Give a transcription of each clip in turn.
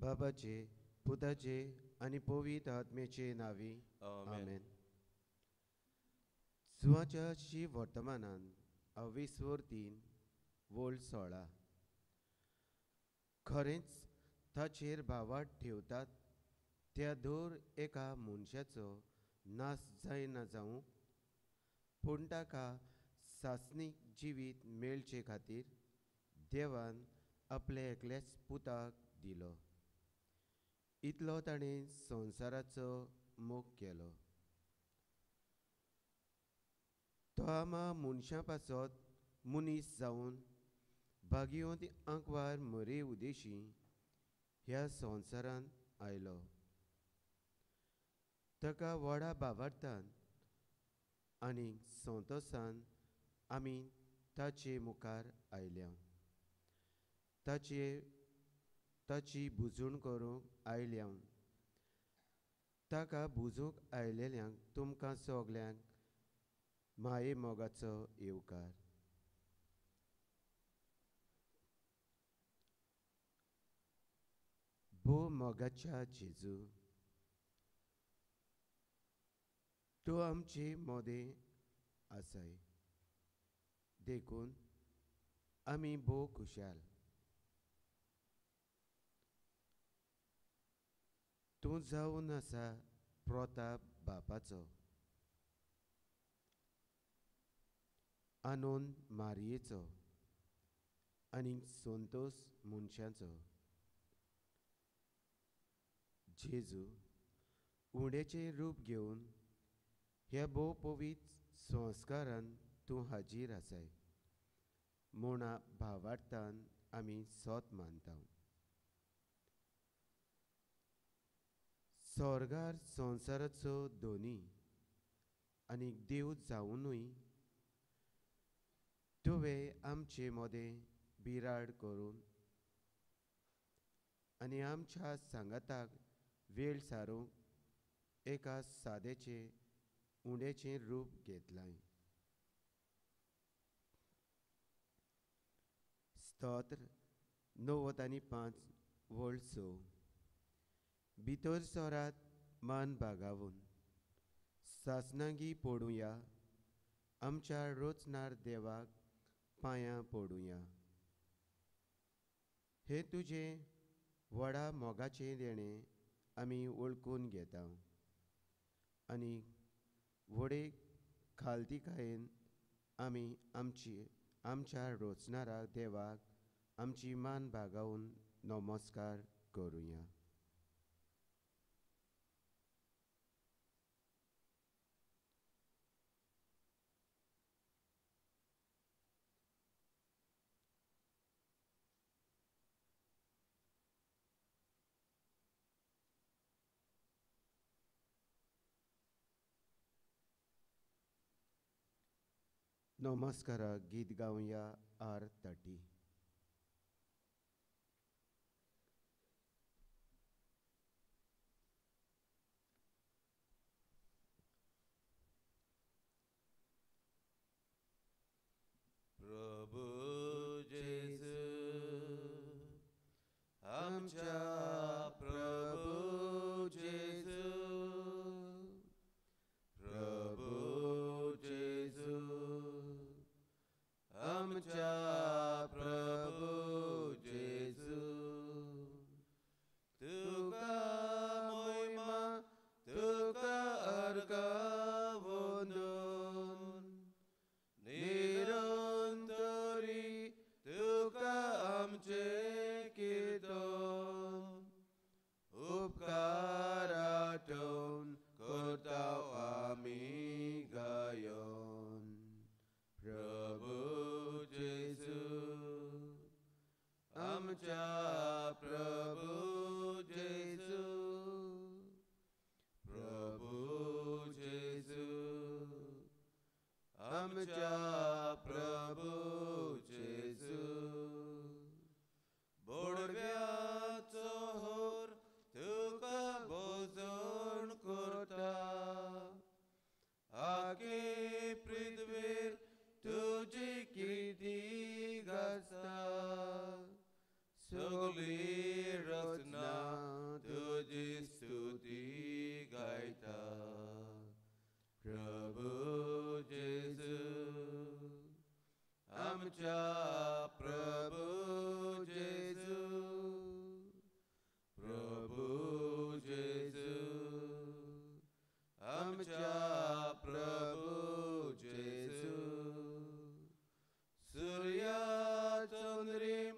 बाबाचे पुताचे आनी पवित्र आत्म्याचे नांवी आमेन. सुवाच्या शी वर्तमानान 20:3 16. खरेंच ताचेर भावार्थ ठेवतात त्या दर एका मनशाचो नाश जायना जावंक, पूण ताका सासणीक जिवीत मेळचे खातीर देवान आपल्या एकल्याच पुताक दिलो. इतलो ताणें संवसाराचो मोग केलो. तो आमा मनशां पासत मनीस जावन भाग्यवंत आंकवार मरे उदेशी ह्या संवसारांत आयलो. ताका व्हडा भावार्थान आनी संतोसान आमी ताचे मुखार आयल्या. ताची बुजूण करूंक आयल्या. ताका बुजूंक आयलेल्यांक तुमकां सगल्यांक माये मोगाचो येवकार. भोव मोगाच्या जेजू, तूं आमचे मोदें आसाय, देखून आमी भोव खुशाल. तूं जावन आसा प्रताप बापाचो, आनंद मारयेचो आनी संतोश मनशाचो. जेजू उंड्याचें रूप घेवन ह्या भोव पवित्र संस्कारान तूं हाजीर आसाय म्हूण भावार्थान आमी सोत मानता. स्वर्गार संवसाराचो धनी आनी देव जावनूय तुवें आमचे मदें बिराड करून आनी आमच्या सांगाताक वेळ सारूंक एका सादेचें उंड्याचें रूप घेतलां. स्तोत्र 95 6. भितर सरात मान बागावून सासनांगी पडुया, आमच्या रोचनार देवाक पांयां पडुया. हे तुजें व्हडा मोगाचें देणें आमी वळखून घेता आनी व्हडे खालतीकायेन आमी आमच्या रोचनारा देवाक आमची मान बागावून नमस्कार करुया. नमस्कारा गीत गावया R30. प्रभू जेजू आमच्या प्रभू जेजू, प्रभू जेजू आमच्या प्रभू जेजू, तुका मोहिमा तुका अर्घा वंदन, निरंतरी तुका आमचे कीर्तन, उपकार आठवण करता आमी गायन. प्रभू जेजू आमच्या प्रभू जेजू, प्रभू जेजू आमच्या प्रभू जेजू, बोडव्याचो होर तुका भोजन करता, आखे पृथ्वीर तुजी कीर्ती गाजता, सगळी रचना आमच्या प्रभू जेजू, प्रभू जेजू, आमच्या प्रभू जेजू. सूर्या चंद्रीम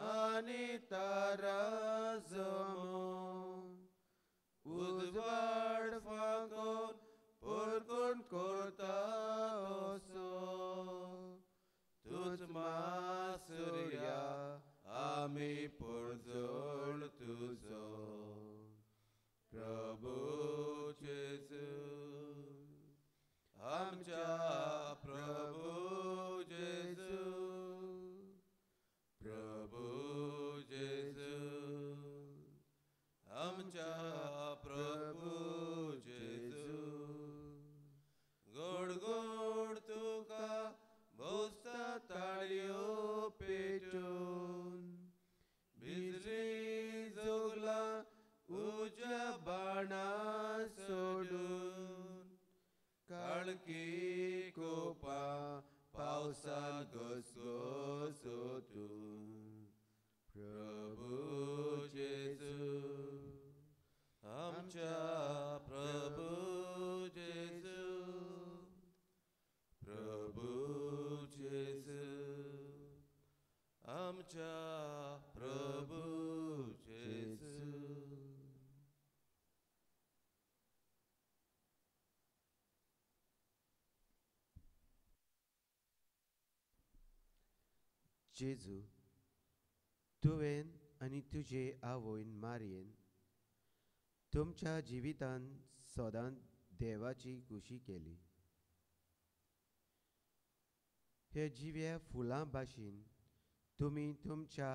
आनी तारा जमो, उजवाड फांकोन परकून करता असो, तूच मा सूर्या आमी परजळ तुजो. प्रभू जेजू, आमच्या प्रभू जेजू, प्रभू जेजू, आमच्या प्रभू जेजू. गोड गोड तुका भोसता ताळयो पेटून, बिजली जोगला उज्या बाणा सोडून, काळकी कोपा पावसान घसघसोतून. प्रभू जेजू, आमच्या प्रभू जेजू, प्रभू जेजू, आमच्या प्रभू जेजू. जेजू, तुवें आनी तुजे आवयन मारयेन तुमच्या जिवितान सदांच देवाची खुशी केली. हे जिव्या फुलां भाशेन तुमी तुमच्या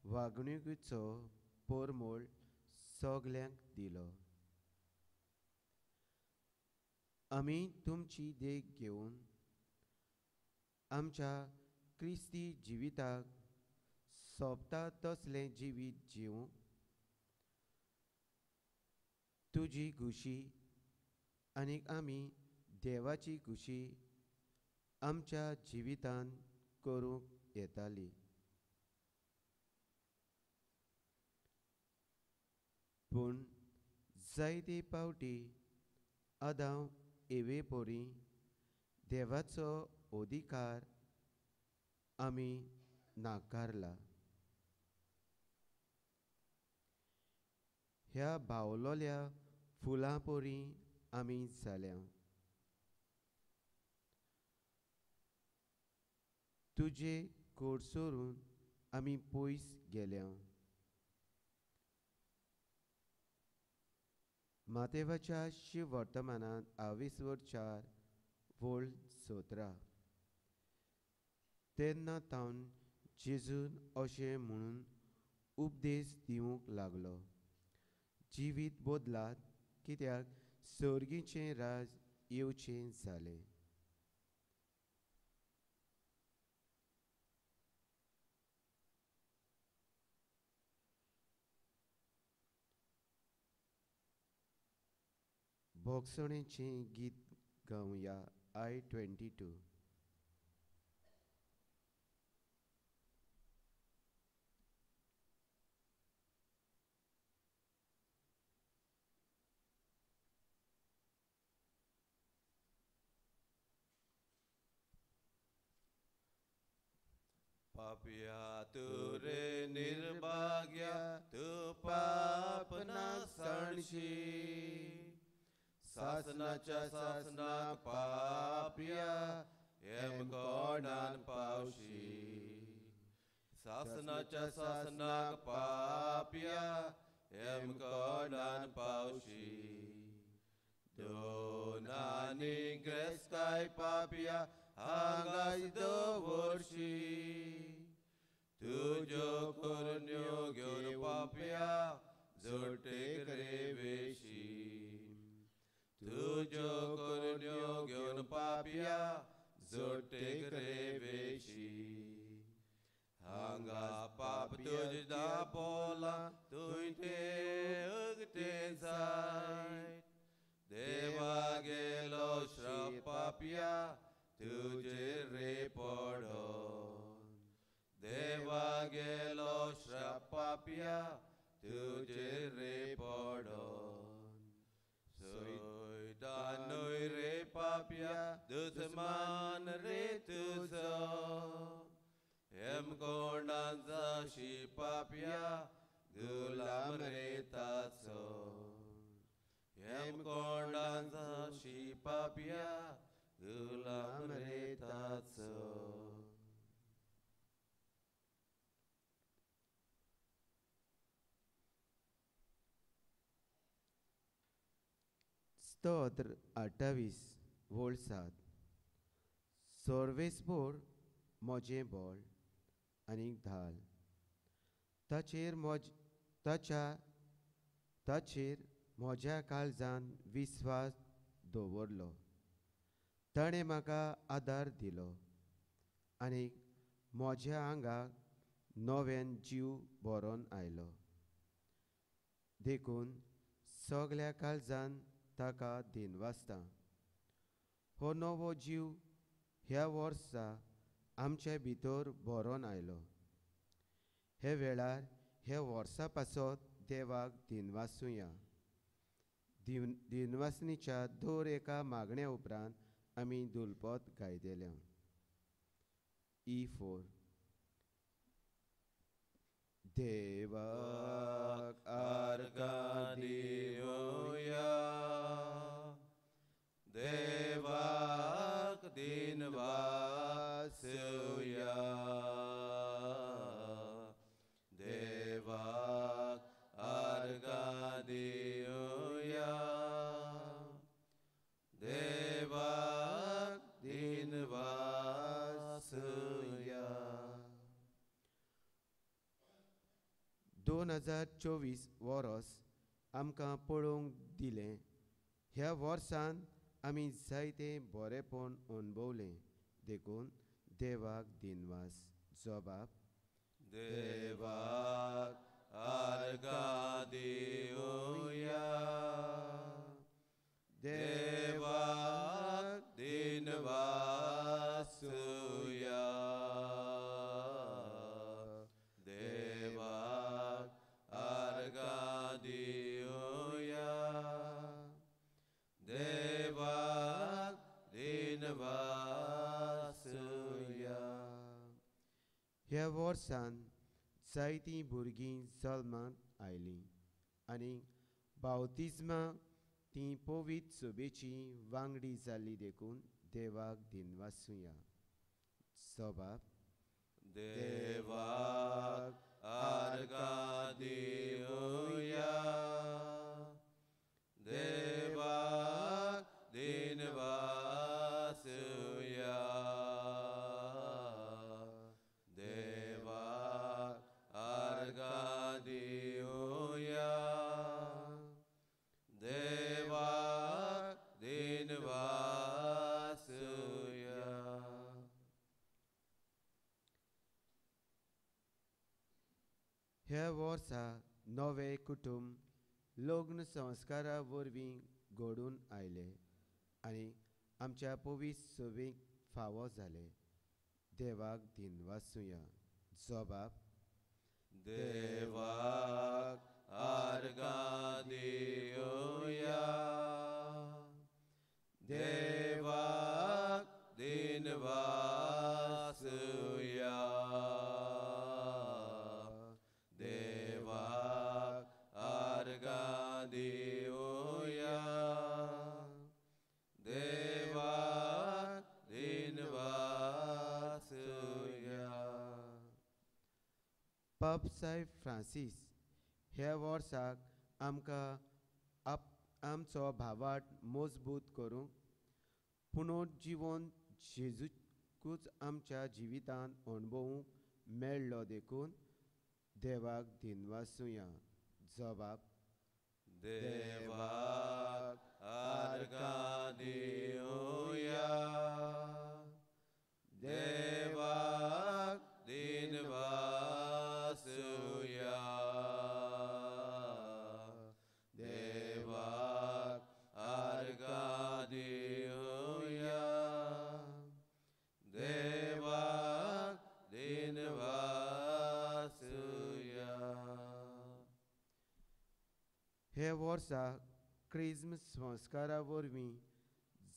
वागणुकीचो परमळ सगल्यांक दिलो. आमी तुमची देख घेवन आमच्या क्रिस्ती जिविताक सोबता तसलें जिवीत जिवूंक तुजी खुशी आनी आमी देवाची खुशी आमच्या जिवितान करूंक येताली. पूण जायते पावटी आदांव एवे पोरी देवाचो अधिकार आमी नाकारला. ह्या बावलोल्या फुलां पोरी आमी जाल्या. तुजे कोडसोरून आमी पयस गेल्या. मातेवाच्या शिव वर्तमानांत आवीसवर 4 वोल्ड 17. तेन्ना तावन जेजून अशें म्हणून उपदेश दिवंक लागलो, जिवीत बदलात कित्याक सर्गीचें राज येवचें जालें. भोगसणेचें गीत गावया I-22. पापया तुरे निर्भाग्या तू पाप ना सांडशी, सासनाच्या सासनाक पापया एम कोणान पावशी, सासनाच्या सासनाक पापया एम कोणान पावशी. दोनानी ग्रेस्ताय पापया हांगाच दवरशी, तुज्यो करण्यो घेवन पापया जोडटेक रे वेशी, तुज्यो करण्यो घेवन पापया जोडटेक रे वेशी. हांगा पाप तुज दापोला तुंय तें उगतें जायत, देवा गेलो श्राप पापया तुजेर रे पापया गुलाम रे ताचो हेमकोंडान जाशी पापया गुलाम रे ताचो. स्तोत्र 28 वोळ 7. सोर्वेसभर म्हजें बळ आनी धाल ताचेर ताचेर म्हज्या काळजान विस्वास दवरलो. ताणें म्हाका आदार दिलो आनी म्हज्या आंगाक नव्यान जीव भरोन आयलो. देखून सगळ्या काळजान ताका दिनवासता. हो नवो जीव ह्या वर्सा आमच्या भितर भरोन आयलो. हे वेळार हे वर्सा पासत देवाक दिनवासुया. दिनवासनीच्या दर एका मागण्या उपरांत आमी दुलपत गायतले. E4. देवाक आर्गां दिवया, देवाक दिनवासुया, देवाक आर्गां दिवया, देवाक दिनवासुया. 2024 वर्स आमकां पळोवंक दिलें. ह्या वर्सान आमी जायते बरेपण अणभवलें. देखून देवाक दिनवास. जबाब देवाक आर्गां दिवया, देवाक दिनवासुया, देवाक आर्गां दिवया, देवाक दिनवासुया. ह्या वर्सान जायतीं भुरगीं जल्माक आयलीं आनी बावतिज्मा तीं पवित्र सभेची वांगडी जाल्ली. देखून देवाक दिनवासुया. जबाब देवाक आर्गां दिवया, देवाक दिनवासुया, देवाक आर्गां दिवया, देवाक दिनवासुया. ह्या वर्सा नवें कुटुंब लग्न संस्कारा वरवीं घडून आयले आनी आमच्या पवित्र सभेक फावो जाले. देवाक दिनवासुया. जबाब देवाक आर्गां दिवया, देवाक दिनवासुया, देवाक आर्गां दिवया, देवाक दिनवासुया. पाप साहेब फ्रांसीस ह्या वर्साक आमकां आमचो भावाट मजबूत करूंक पुनर्जिवन जेजूकूच आमच्या जिवितांत अणभवूंक मेळ्ळो. देखून देवाक दिनवासुया. जबाब देवाक आर्गां दिवया, देवाक दिनवासुया, देवाक आर्गां दिवया, देवाक दिनवासुया. हे वर्सा क्रिज्म संस्कारा वरवीं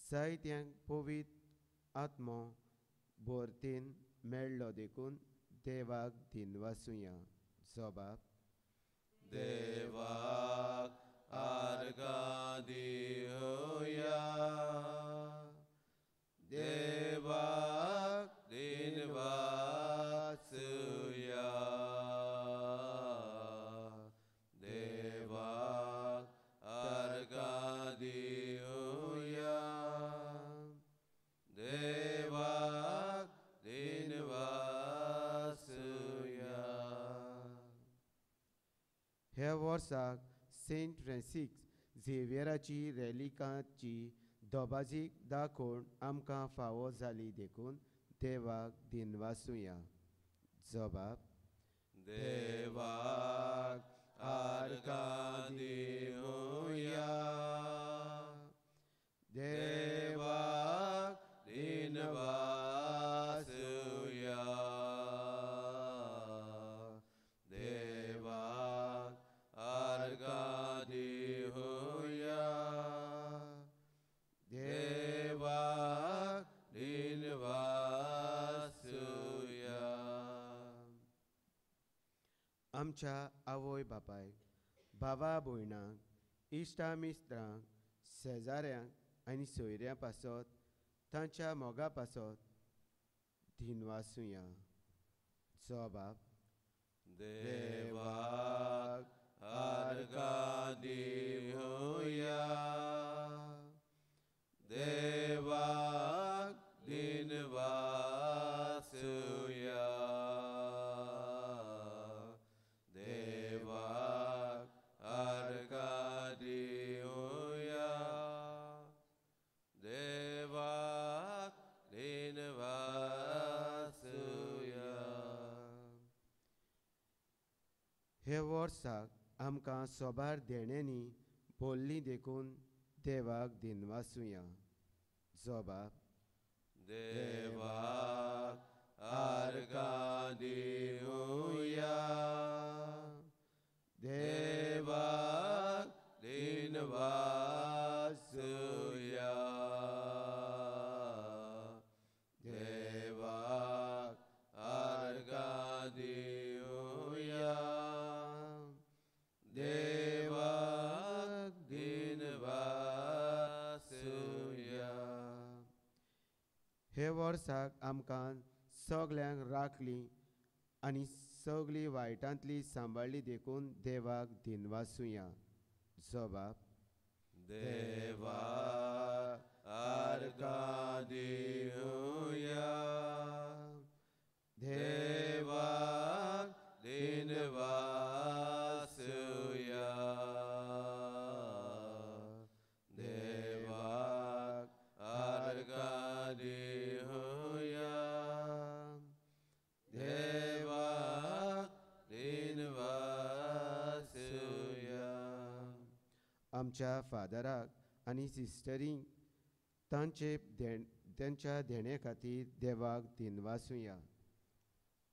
जायत्यांक पवित्र आत्मो भरतेन मेळ्ळो. देखून देवाक दिनवासुया. जबाब देवाक आर्गां दिवया, देवाक दिनवासुया, देवाक आर्गां दिवया, देवाक दिनवासुया. ह्या वर्साक सेंट फ्रांसीस झेवियराची रेलिकाची दोबाजीक दाखोवन आमकां फावो जाली देखून देवाक दिनवासुया. जबाब देवाक आर्गां दिवया, देवाक दिनवासुया, देवाक आर्गां दिवया, देवाक दिनवासुया. आमच्या आवय बापायक, भावा भयणांक, इश्टा मित्रांक, शेजाऱ्यांक आनी सोयऱ्यां पासत तांच्या मोगा पासत दिनवासुया. जबाब देवाक आर्गां दिवया, देवाक दिनवासुया, देवाक आर्गां दिवया, देवाक दिनवासुया. हे वर्साक आमकां सोबार देण्यांनी भरली देखून देवाक दिनवासुया. जबाब देवाक आर्गां दिवया, देवाक दिनवासुया, देवाक आर्गां दिवया, देवाक दिनवासुया. हे वर्साक आमकां सगल्यांक राखली आनी सगळी वायटांतली सांबाळ्ळी देखून देवाक दिनवासुया. जबाब देवाक आर्गां दिवया, देवाक दिनवासुया, देवाक आर्गां दिवया, देवाक दिनवासुया. आमच्या फादराक आनी सिस्टरींक तांचे तांच्या देणे खातीर देवाक दिनवासुया.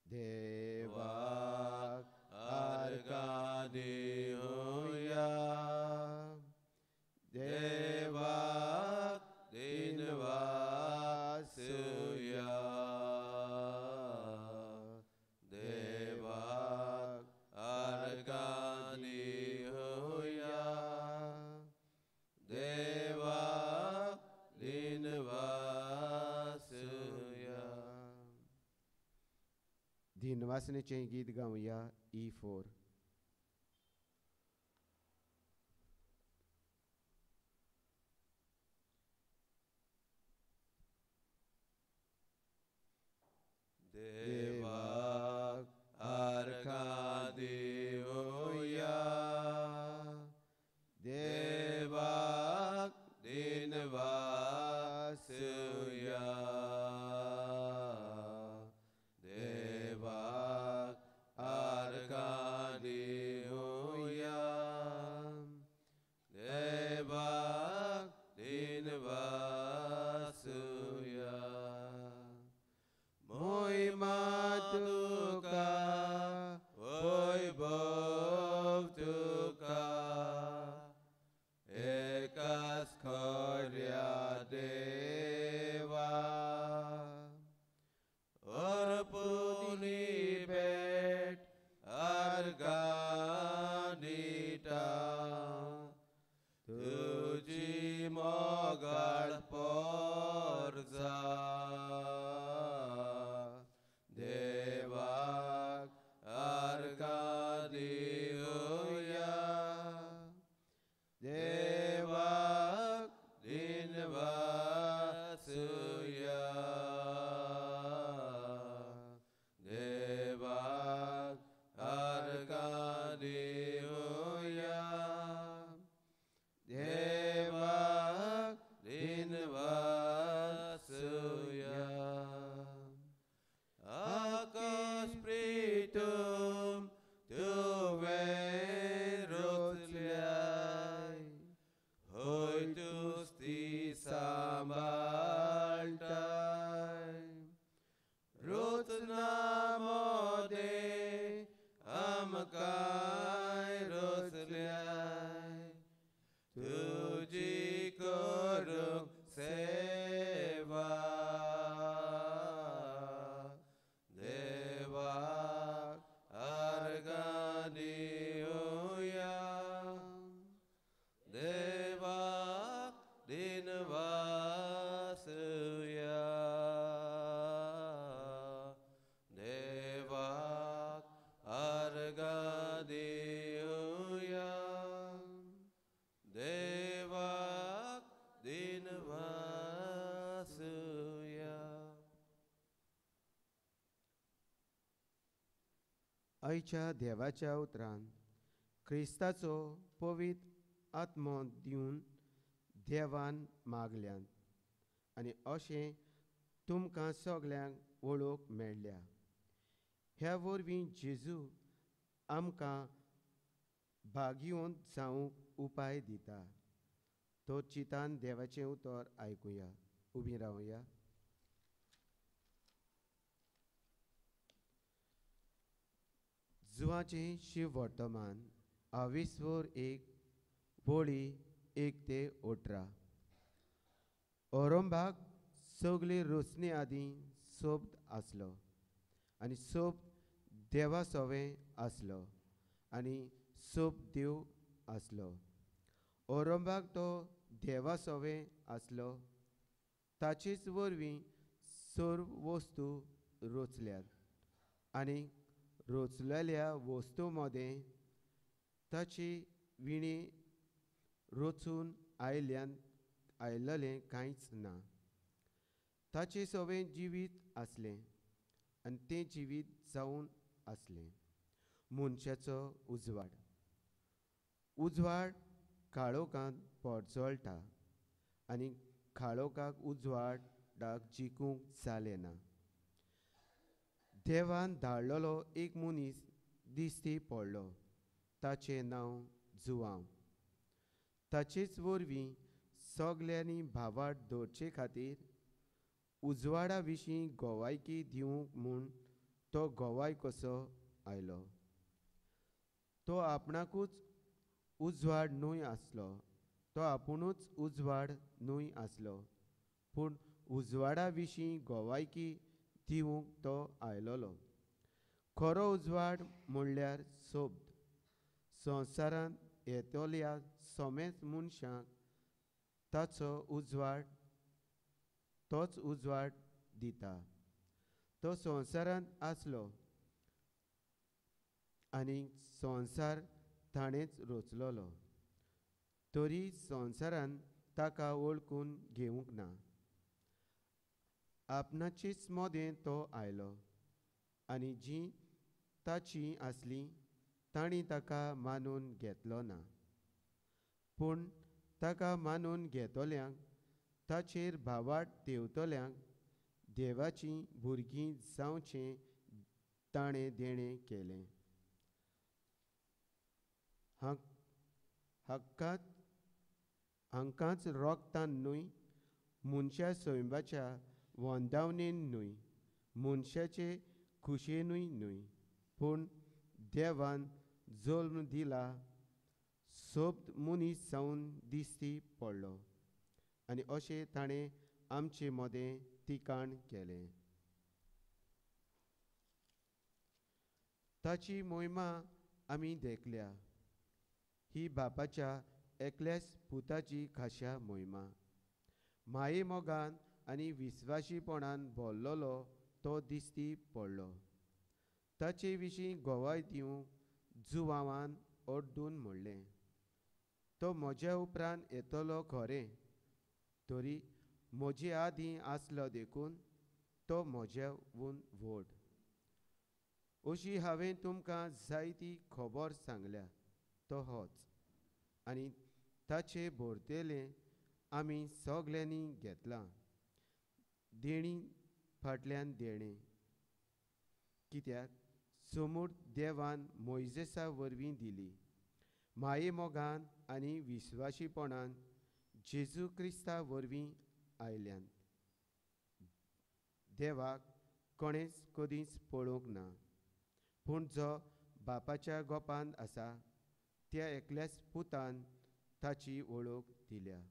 देवाक आर्गां दिवया, देवाक दिनवासुया, देवाक आर्गां दिवया, देवाक दिनवासुया. दिनवासनेचें गीत गावया E4. देवाक आर्गां दिवया, देवाक दिनवासुया, देवाक आर्गां आयच्या देवाच्या उतरान क्रिस्ताचो पवित्र आत्मो दिवन देवान मागल्यान आनी अशें तुमकां सगल्यांक वळख मेळ्ळ्या. ह्या वरवीं जेजू आमकां भागीवंत जावंक उपाय दिता. तो चितान देवाचें उतर आयकुया. उबी रावया. जुवाचें शिव वर्तमान आविस्वर 1 वळी 1 ते 18. औरंबाक सगळे रोचणे आदीं सोबद आसलो आनी सोब देवा सोवें आसलो आनी सोब देव आसलो. औरंबाक तो देवा सोवें आसलो. ताचेच वरवीं सर्व वस्तू रोचल्यात आनी रोचलेल्या वस्तू मदें ताची विणे रोचून आयल्यान आयलेलें कांयच ना. ताचें सवें जिवीत आसलें आनी तें जिवीत जावन आसलें मनशाचो उजवाड. उजवाड काळोखांत पोरजळटा आनी काळोखाक उजवाडाक जिखूंक जालें ना. देवान धाडलेलो एक मनीस दिश्टी पडलो. ताचें नांव जुवांव. ताचेच वरवीं सगल्यांनी भावार्थ दवरचे खातीर उजवाडा विशीं गोवायकी दिवंक म्हूण तो गोवाय कसो आयलो. तो आपणाकूच उजवाड न्हय आसलो. तो आपुणूच उजवाड न्हय आसलो, पूण उजवाडा विशीं गोवायकी दिवंक तो आयलोलो. खरो उजवाड म्हणल्यार सोबद. संवसारांत येतल्या समेस्त मनशांक ताचो उजवाड तोच उजवाड दिता. तो संवसारांत आसलो आनी संवसार ताणेंच रोचलोलो, तरी संवसारान ताका वळखून घेवंक ना. आपणाचेच मदें तो आयलो आनी जीं ताची आसलीं तांणी ताका मानून घेतलो ना. पूण ताका मानून घेतल्यांक, ताचेर भावार्थ देंवतल्यांक देवाचीं भुरगीं जावचें ताणें देणें केलें. हांकांच रोगतान न्हय, मनशा सैमाच्या वंदावणेन न्हय, मनशाचे खुशेनूय न्हय, पूण देवान जल्म दिला सोबद मनीस जावन दिश्टी पडलो आनी अशें ताणें आमचे मदें तिकाण केलें. ताची मोहिमा आमी देखल्या. ही बापाच्या एकल्याच पुताची खाशा मोहिमा. माये मोगान आनी विस्वाशीपणान भरलेलो तो दिश्टी पडलो. ताचे विशीं गोवाय दिवंक जुवावान ओड्डून म्हणलें, तो म्हज्या उपरांत येतलो खरें, तरी म्हजे आदीं आसलो देखून तो म्हज्याहून व्हड. अशी हांवें तुमकां जायती खबर सांगल्या. तो होच आनी ताचे भरतेलें आमी सगल्यांनी घेतलां, देणी फाटल्यान देणें. कित्याक समूर्त देवान मोयजेसा वरवीं दिली. माये मोगान आनी विस्वाशीपणान जेजू क्रिस्ता वरवीं आयल्यान. देवाक कोणेंच कदींच पळोवंक ना, पूण जो बापाच्या गोपांत आसा त्या एकल्याच पुतान ताची वळख दिल्या.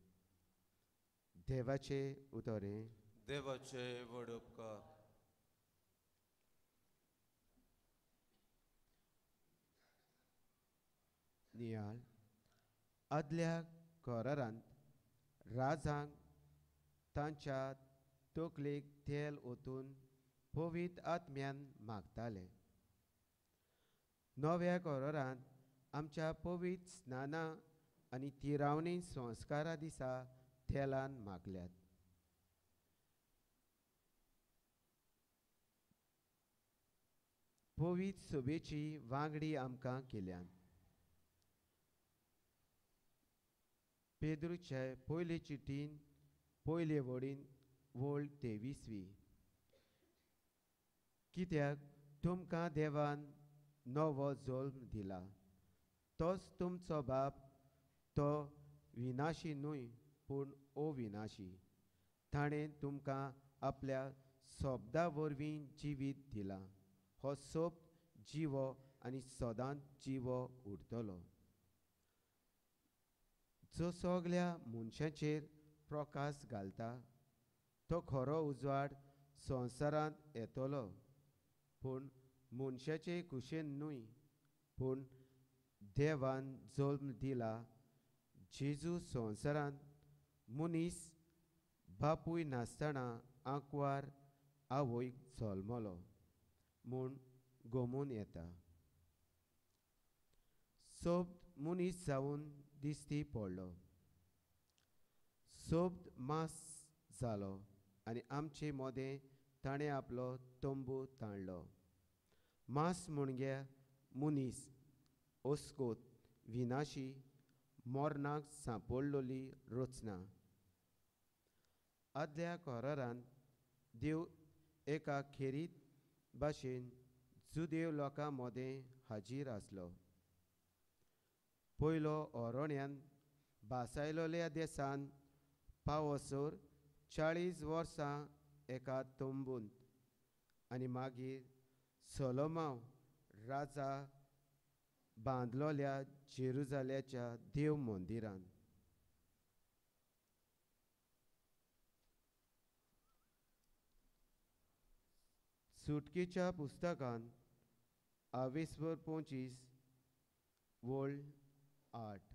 देवाचें उतर हें. देवाचे व्हड उपकार. नियाळ. आदल्या करारांत राजांक तांच्या तकलेक तेल ओतून पवित्र आत्म्यान मागताले. नव्या करारांत आमच्या पवित्र स्नाना आनी तिरावणी संस्कारा दिसा तेलान मागल्यात. पवित्र सभेची वांगडी आमकां केल्यान। पेद्रूचे पयले चिटीन पयले वडीन वळ 23वी। कित्याक तुमकां देवान नवो जल्म दिला, तोच तुमचो बाप, तो विनाशी न्हय पूण अविनाशी। ताणें तुमकां आपल्या शब्दा वरवीं जिवीत दिलां। हो शब्द जिवो आनी सदांच जिवो उरतलो, जो सगळ्या मनशाचेर प्रकाश घालता। तो खरो उजवाड संवसारांत येतलो, पूण मनशाचे कुशेन न्हय, पूण देवान जल्म दिला। जेजू संवसारांत मनीस बापूय नासतना आंकवार आवयक जल्मलो म्हूण गमून येता। शब्द मनीस जावन दिश्टी पडलो, शब्द मांस जालो आनी आमचे मदें ताणें आपलो तंबू ताणलो। मांस म्हणजे मनीस, अस्कोत, विनाशी, मरणाक सांपडलेली रचना। आदल्या करारान देव एका खेरीत भाशेन जुदेव लोकां मदें हाजीर आसलो। पयलो अरण्यान भासायलोल्या देसान पावसर 40 वर्सां एका तंबूंत आनी मागीर सोलोमाव राजा बांदलोल्या जेरुजाल्याच्या देव मंदिरान। सुटकेच्या पुस्तकान आवेस्वर 25 वळ 8।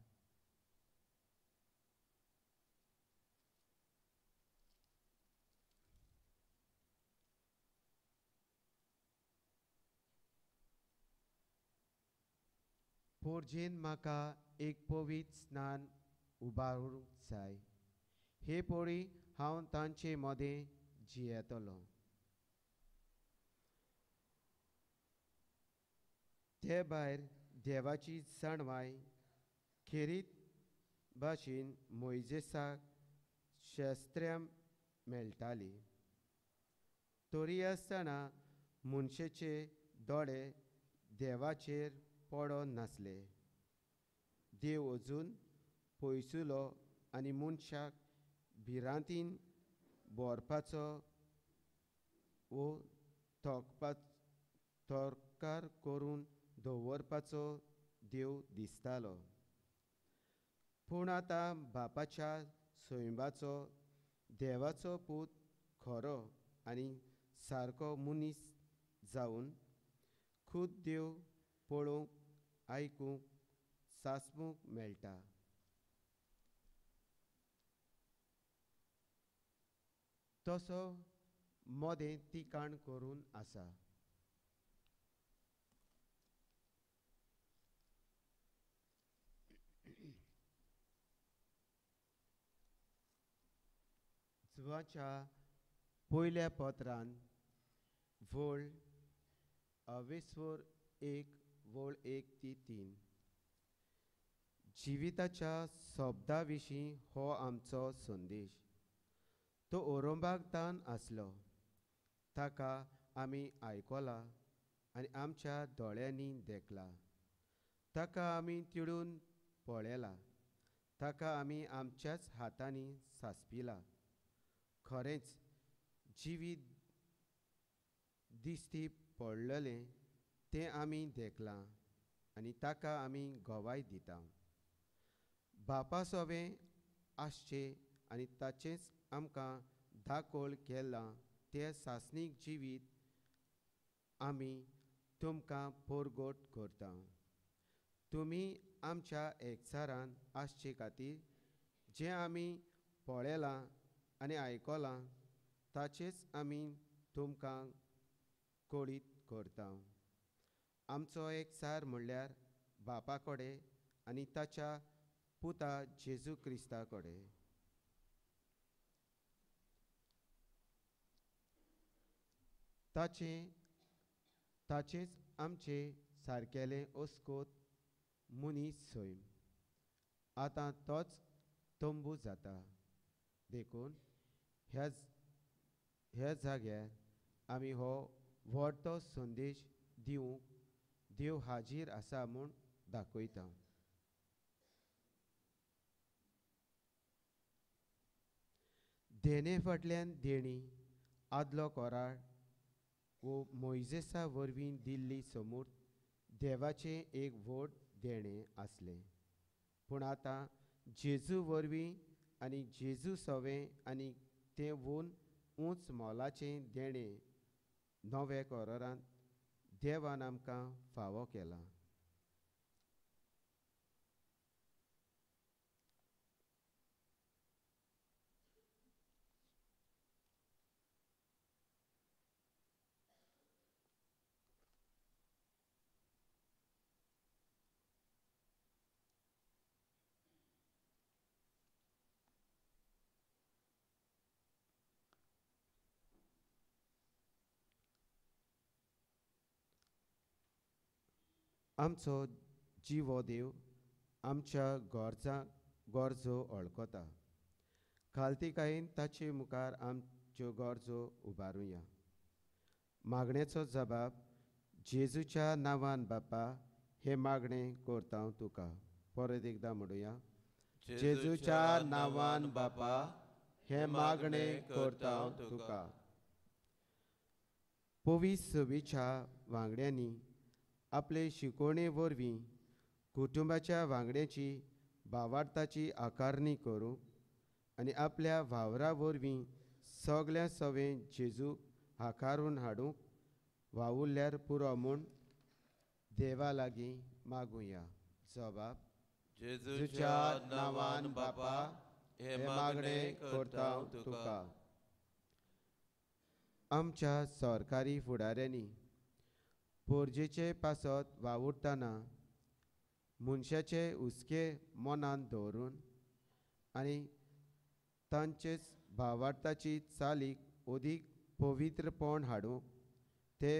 पोरजेन म्हाका एक पवित्र स्नान उबारूंक जाय, हे पळी हांव तांचे मदें जियेतलो। ते भायर देवाची जाणवाय खेरीत भाशेन मोयजेसाक शस्त्रां मेळटाली, तरी आसतना मनशेचे दोळे देवाचेर पडोन नासले। देव अजून पयसुलो आनी मनशाक भिरांतीन भरपाचो वो थोकार करून दवरपाचो देव दिसतालो। पूण आतां बापाच्या सैमाचो देवाचो पूत खरो आनी सारको मनीस जावन खूद देव पळोवंक, आयकूंक, सासपूंक मेळटा। तसो मदें तिकाण करून आसा। जुवाच्या पयल्या पत्रान वळ अवेस्वर 1 वळ 1 ते 3 जिविताच्या शब्दा विशीं हो आमचो संदेश। तो ओरोंबाक तान आसलो, ताका आमी आयकला आनी आमच्या दोळ्यांनी देखला, ताका आमी तिडून पळयला, ताका आमी आमच्याच हातांनी सासपिला। खरेंच जिवीत दिश्टी पडलेलें तें आमी देखलां आनी ताका आमी गवाय दिता। बापा सोवें आसचें आनी ताचेंच आमकां दाखोल केलां तें सासणीक जिवीत आमी तुमकां परगट करता। तुमी आमच्या एकचारान आसचे खातीर जें आमी पळयलां आनी आयकलां ताचेच आमी तुमकां कळीत करता। आमचो एकचार म्हणल्यार बापा कडेन आनी ताच्या पुता जेजू क्रिस्ता कडेन। ताचेंच आमचे सारकेले ओस्कोत मनीस सैम आतां तोच तंबू जाता. देखून ह्या जाग्यार आमी हो व्हडतो संदेश दिवंक देव हाजीर आसा म्हूण दाखयता. देणे फाटल्यान देणी आदलो कोराळ वो मोयजेसा वरवीं दिल्ली समूर्त देवाचें एक व्हड देणें आसलें. पूण आतां जेजू वरवीं आनी जेजू सवें आनी तें वून उंच मोलाचें देणें नव्या कोरारांत देवान आमकां फावो केलां. आमचो जिवो देव आमच्या गरजो वळखता. खालतीकायेन ताचे मुखार आमच्यो गरजो उबारुया. मागण्याचो जबाब जेजूच्या नांवान बापा हें मागणें करता तुका. परत एकदां म्हणुया. जेजूच्या नांवान बापा हें मागणें करता तुका. पवित्र सभेच्या वांगड्यांनी आपले शिकवणे वरवीं कुटुंबाच्या वांगड्याची भावार्थाची आकारणी करूंक आनी आपल्या वावरा वरवीं सगळ्या सवें जेजूक हाकारून हाडूंक वावुरल्यार पुरो म्हूण देवा लागीं मागुया. जबाब जेजूच्या नांवान बापा हें मागणें करता तुका. आमच्या सरकारी फुडाऱ्यांनी पोरजेचे पासत वावुरतना मनशाचे हुस्के मनांत दवरून आनी तांचेच भावार्थाची चालीक अदीक पवित्रपण हाडूंक ते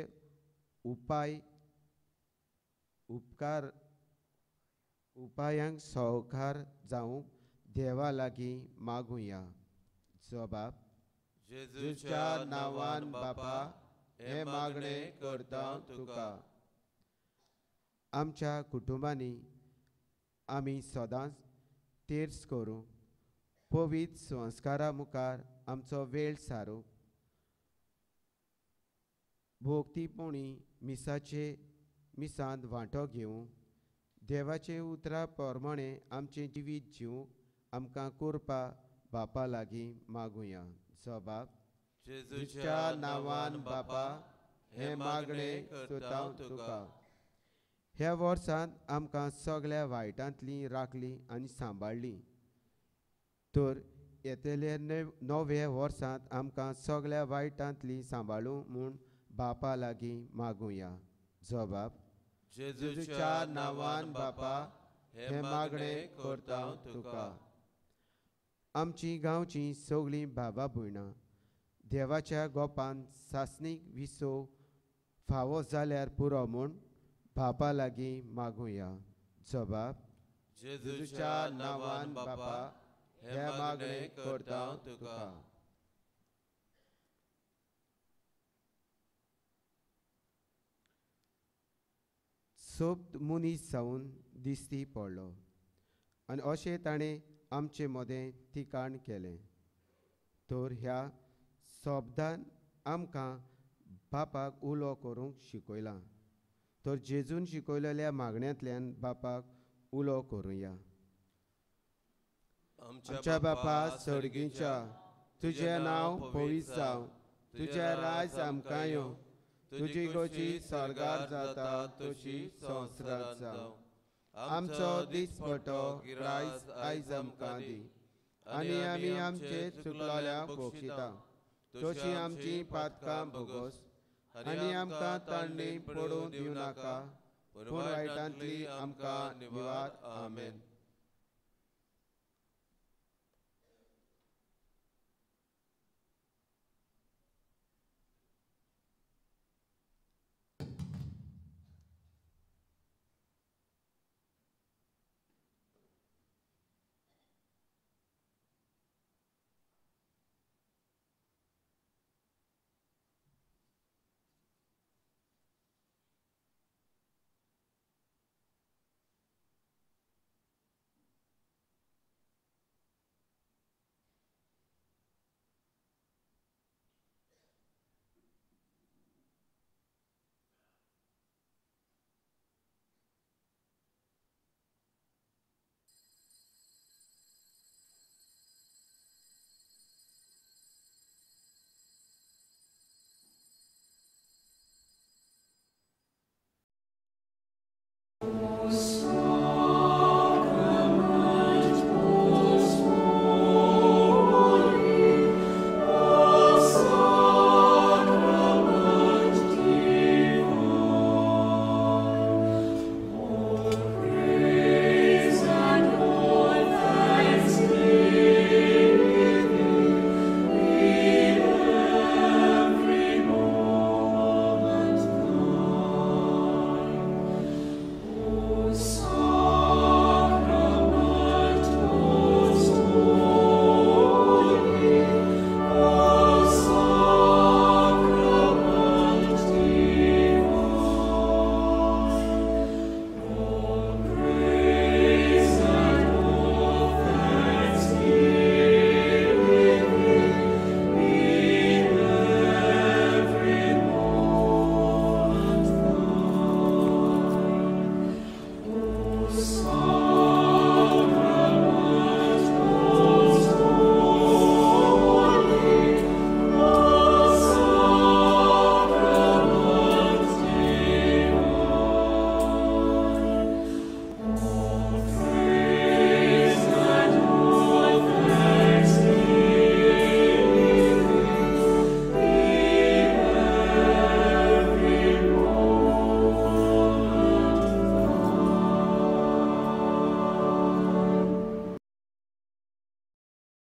उपायांक सहकार जावंक देवा लागीं मागुया. जबाब जेजूच्या नांवान बापा हें मागणें करता तुका. आमच्या कुटुंबांनी आमी सदांच तेर्स करूंक पवित्र संस्कारा मुखार आमचो वेळ सारूंक भोक्तीपणी मिसांत वांटो घेवंक देवाचे उतरा प्रमाणें आमचें जिवीत जिवंक आमकां करपा बापा लागीं मागुया. जबाब जेजूच्या नांवान बापा हें मागणें करता तुका. ह्या वर्सांत आमकां सगळ्या वायटांतली राखली आनी सांबाळ्ळी तर येतल्या नव्या वर्सांत आमकां सगळ्या वायटांतली सांबाळूं म्हूण बापा लागीं मागुया. जबाब जेजूच्या नांवान बापा हें मागणें करता तुका. आमची गांवची सगळीं बाबा भयणां देवाच्या गोपान सासणीक विसो फावो जाल्यार पुरो म्हूण बापा लागीं मागुया. जबाब जेजूच्या नांवान बापा हें मागणें करता तुका. सोबत मनीस जावन दिश्टी पडलो आनी अशें ताणें आमचे मदें ठिकाण केलें. तर ह्या शब्दान आमकां बापाक उलो करूंक शिकयलां. तर जेजून शिकयलेल्या मागण्यांतल्यान बापाक उलो करुया. आमच्या बापा सर्गीच्या, तुजें नांव पवित्र जावं, तुजें राज आमकां येवं, तुजी गोची स्वर्गार जाता तशी संवसारांत जावं. आमचो दिसपटो ग्रायस आयज आमकां दी आनी आमी आमचे चुकलोल्यांक बक्षिता तशी आमची पातकां भोगोस आनी आमकां तांणी पडून दिवं नाका, पूण वायटांतली आमकां निवार. आमेन.